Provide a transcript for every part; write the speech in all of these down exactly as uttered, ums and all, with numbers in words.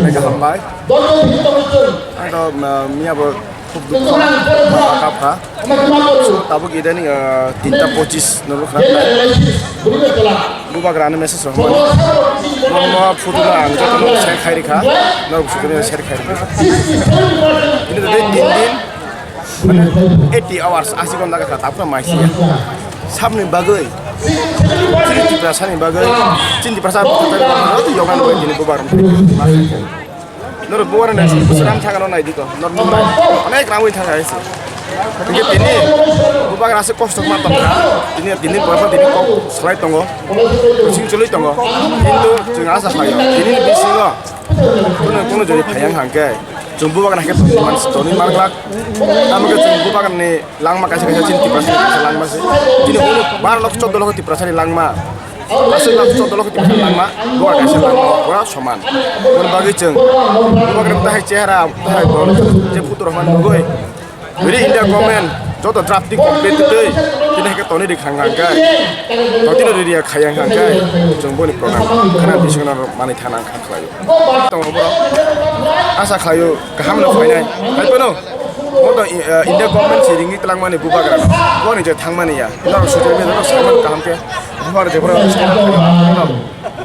Hambai. Ang to, uh, miya bo khub dukho, ma kap kha. So, tabuk idani, uh, tinta pochis norok kha. Bubagra ni message rok mani. Mo, mo photo no ang joto no share khai rikha. Norok sudu share khai rikha. Ini tadi tin din. Mane eighty hours, asi ghonta kha, tapra maisi ya. Sabni bagwi, chini Tiprasani bagwi, chini Tiprasa bagwi, joto yoga ni bagwi, chini bubar. Noro bubar na, sram thangano nai diko, noro bubar, onek ramwi thanga isi. Hingke tini, bubar ase kosto ma tongkha, tini, tini bubar tini kok salai tongo, sing chului tongo, kintu chwng asa khlaio, tini bisingo, kuno, kuno jodi phayang hangke, chwng bubagra khe tongwi man, tongwi manglak. Tamo khe chwng bubagrani langma kaisa kaisa chini Tiprasani kaisa langma se. Chini hwnwi baro lok choddo lok Tiprasani langma. Aswk lok choddo lok Tiprasani langma, bubagra kaisa langma, pura soman. Aboni bagwi chwng bubagrani tahai chehara, tahai dol, je photo rok man nugwi. Bini India government joto drafting complete twi, tini hai khe tonwi rikha hangkhe, totino ririya khayang hangkhe, chwng boni program khana bisingo manwi thana kha khlaio. Tongo borok. Asa khlaio, kaham no phainai. Hai phano, bo to, eh, India government si ringwi twlangmani bubagra. Boni je thangmani ya. Norok social media rok saimano kaham khe. Bubagra je borok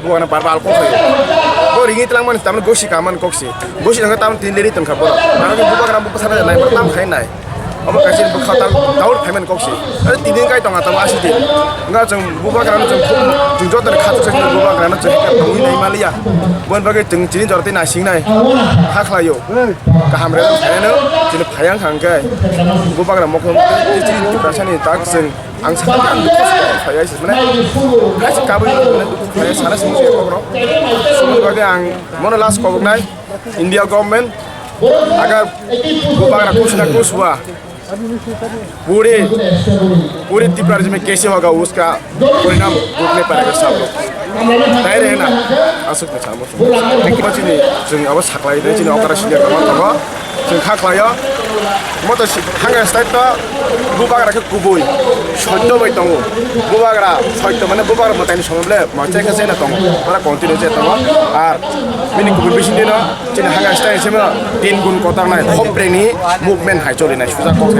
bubagra bar bar alkol khlaio. Bo ringwi twlangmani tamni gosi kaman kok si. Gosi nang tamni tin leri tongkha borok. Nang bubagra bwsana nai, tam khai nai. Obo kaisa bwkha tang daur phaimani kok se. Are tini kai tonga tamo asidi. Wngkha chwng bubagrano chwng khub, chwng joto ni khatuk sai bubagrano chwng tongwi nai maliya. Boni bagwi chwng chini jorti naising nai. Kha khlaio. Kaham re phaiano chini phayang hangkhe. Bubagra mokol chini Tiprasani tak chwng ang sakha ang dukhu phaiya se mane. Kaisa kabui mane dukhu phaiya sana simi kok rok. Boni bagwi ang mono last kok nai. India government agar bubagra kuch na kuch hua, pure, pure Tipra rajya mein kaise hoga, uska parinam bhugtane padega sab log. Tai rahe na, aswk na sabo. Chini, chini abo saklai de, chini okra senior kama kama, chini kha khlaio. Moto si, hanga state to bubagra khe kubui, sotto bai tongo. Bubagra sotto mane bubagra mwtaini somoi ble, ma chai khe chai na tongo. Ora continue je tongo. Ar bini kubui bising dino, chini hanga state sima tin gun kotor nai, hopre ni movement hai choli nai, suja kok.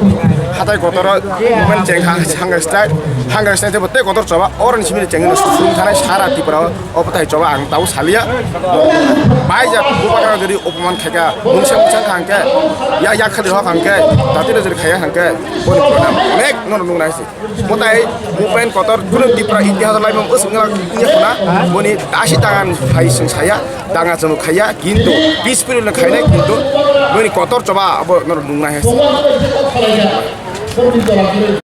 Hatai kotor movement cheng ha, hanga state, hanga state bo te kotor choba, oro ni simi cheng no sung thanai sara Tripura o, obo tai choba ang tau salia. Bai ja bubagra jodi opoman khaika, mungsa mungsa khangke, ya, ya khali ho khangke, tati no jodi khaya khangke, boni program onek no nung nai si. Motai movement kotor kuno Tipra itihas lai mung usung ngala kunya khuna, boni tasi tangan hai sung saya, tanga chunu khaya, kintu peaceful no khainai, kintu boni kotor choba abo no nung nai si.